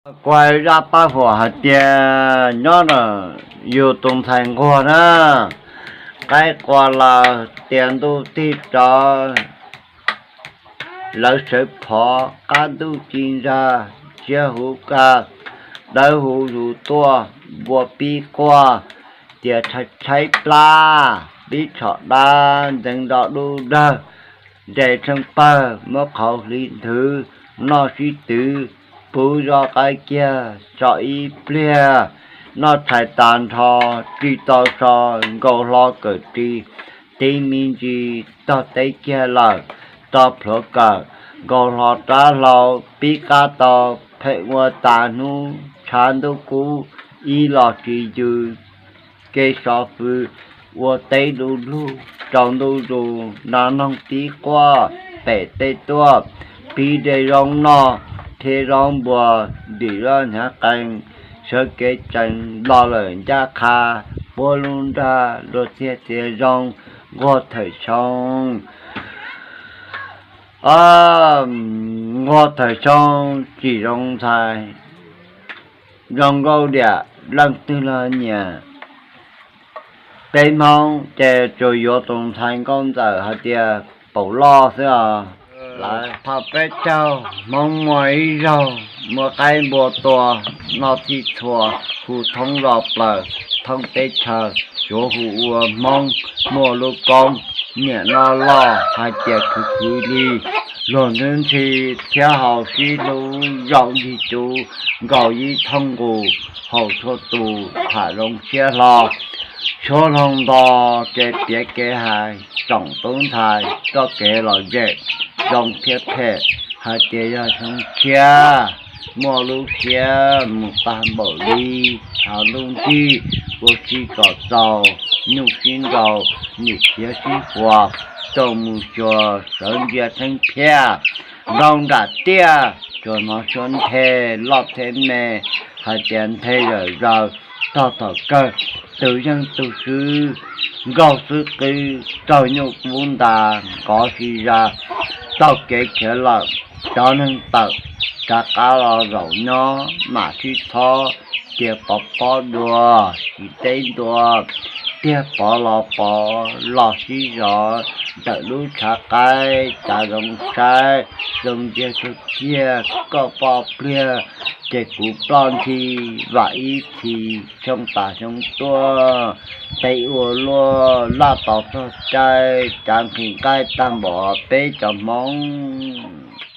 Kuv zaj paj huam hais tias nyob ntawm yus tus ntxhais nquag na, qaib qua lawm tias ntuj tig rov, lawv sawv phov qab ntuj ci ntsa, tsiaj huv ka, dawb huv zus tuaj, npua pib quaj, tias tshaib tshaib plab, pib tshom dab ntxeev nto dub dawg, nres tsheej pawg muab qhauv hli nthwv, noj sib twv, puv zog qaib kiag tso ib pliag, noj tshais tas nrho, ris tau so, nkaus hlo kawm ris, tib me ntsis tog teb kiag lawm, tso plhuav kawm, nkaus hlo rab hlau, pib qab tau, pheej ua tas hnub, tshav ntuj kub, ib los tsis yws, kev sov fws, ua teb du lug, tsaus ntuj zus, nas noog pib quaj, pem tej tuaj, pib de zaub noj, thiab zaub npua, ntim zaub hnyav qees, sawv kev tsees los lawm ncaj qha, puab lub nrag luag txiag txiav zoo, nquag thawm xyoo, nquag thawm xyoo tsim zoo ntxhais, zoo nkauj diam, leej twg los nyiam. Peb Hmoob ces tsuas yuav tus ntxhais nkauj ntxawm hais tias paum loj xwb os. Lawv phaj peb caug, Hmoob muaj ib zaug, muaj qaib npua tua, noj txhij txhua, hu thoob zos plaws, thoob teb chaws, suav hu ua Hmoob, muaj lub koob, niam noj loj hais tias khwv khwv li, luag ntxhi ntxhi, thiab haus sib hlub, zaum yig cuv, nkaus ib thooj nqus, haus txhua tus, tham zoo siab hlo, tshuab hlo nto, kev piav kev hais, tsoom tub ntxhais, txoj kev lom zem, zoo thiab phem, hais tias yog xyoo tshiab, muaj lub siab mus tag npaum li, thav ntuj nrig, ua si kom txaus, nyuj sib nraus, nim khiav sib huas, txaus mus xyuas, sawv ntsia theeb phiaj, nrau nram tiaj, tsuas hnov suab nthe, loj thiab me, hais tias nthe zawm zaws, tog thaum kawg, tus yeej tus swb, nkaug xwb qwb, raug nyuj kub ntas, nkov si zas, taug kev khiav lawm, cov neeg tawm, rov qab los zaum nyob, mam sib txhob, tias pov pob dua, tsis teb ntua, tiag pov los pov, los sib zov, ntawm lub tshav qaib, cav zoo saib, zoo ntsia tug kiag, koj ploj pliag, ces kuv ploj nthi, vam ib txhis, xyoo tas xyoo tuaj, peb ua luaj, laj tos txog caij, cav nqhis nqaij tag npaum peb cov Hmoob.